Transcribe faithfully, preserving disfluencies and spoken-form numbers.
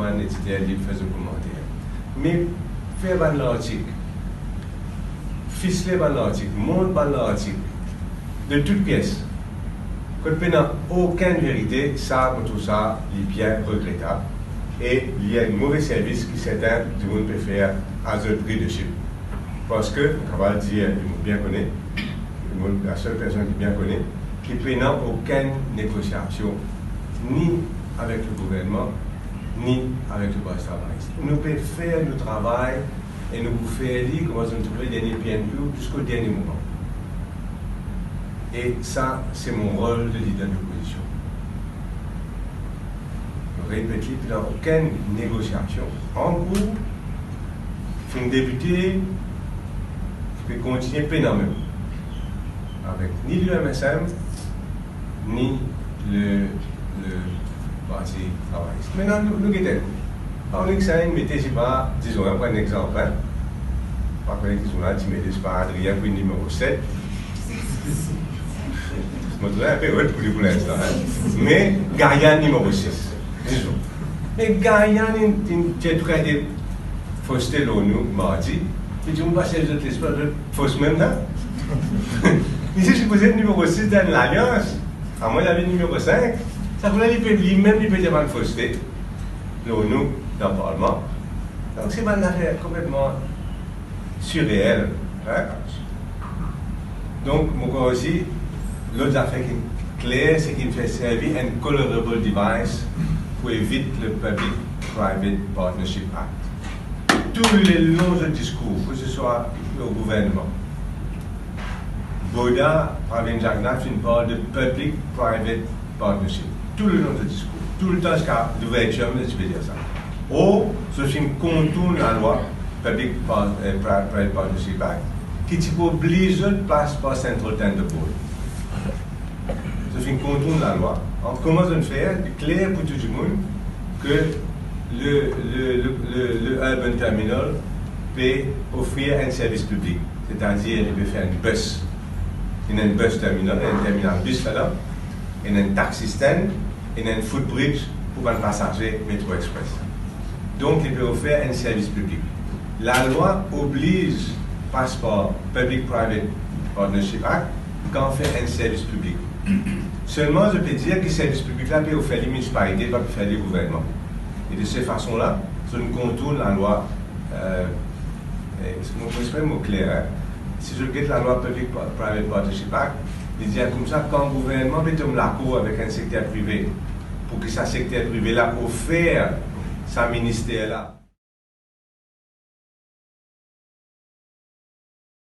bann editer lib, fer zot komanter. Me fer bann lartik, fisle bann lartik, mont bann lartik de tou pies, kot pena okenn verite, sa, mo trouv sa, li bien regretab e li enn move servis ki sertin dimoun pe fer a zot readership. Parski, mo kapav dir, e mo bien kone, mo lasel personn ki bien kone, ki pena okenn negosiasion, ni avek legouvernman, ni avek lebraz travayis. Nou pe fer nou travay e nou pou fer li, kouma zot trouve, dernie PNU ziska dernie moman. E sa, se mo rol de lider lopozision. Mo repet li, pena okenn negosiasion. Ankour, finn debite, pe kontinie, pena mem. Avek ni l'U M S M, ni le, le Parti Travayis. Aster, nou, nou gete enn kou. Aster, nou inn mete, sepa, dizon, pran enn exanp, hein. Pa kone ki zournal ti mete, sepa, Adrien pou nimero set. Mo trouv enpe ot pou li pou linstan, hein. Me Gaïa nimero sis, dizon. Me Gaïa inn, inn tir tou kalite foste lor nou mardi. Li dir, mo pa servi zot lespri, zot fos mem la. Li ti sipoze nimero sis dan Lalians. Amwin li avi nimero sink. Sa kouma li pe, limem li pe dir bann foste lor nou dan parlman. Donk, se bann zafer konpletman sireel, hein? Donk, mo krwar osi, lot zafer ki kler, se ki inn fer servi enn colorable device pou evit le Public Private Partnership Act. Toulelong zot diskour, ke se swa legouvernman, Bourda, Pravind Jugnauth finn parl de public private partnership. Toulelong zot diskour, toultan ziska louvertir, zot ti pe dir sa. Or, zot finn kontourn lalwa Public Par-, eh, Pri-, Private Partnership Act, ki ti pou obliz zot pas par Central Tender Board. Zot finn kontourn lalwa. Alor, kouma zot fer? Li kler pou tou dimoun ke le, le, le, le, le urban terminal pe ofrir enn servis piblik, setadir li pe fer enn bus. Ena enn bus terminal, enn terminal bis ladan, ena enn taxi stand, ena enn footbridge pou bann pasaze Metro Express. Donk, li pe ofer enn servis piblik. Lalwa obliz pas par Public Private Partnership Act kan fer enn servis piblik. Selman, zot pe dir ki servis piblik la pe ofer li minisipalite, pa pe fer li gouvernman. E de se fason la, zot kontourn lalwa, eh, eh, mo, mo espere mo kler, hein. Si zot get lalwa Public Pa-, Private Partnership Act, li dir koumsa, kan gouvernman pe tom lakor avek enn sekter prive, pou ki sa sekter prive la ofer sa minister la,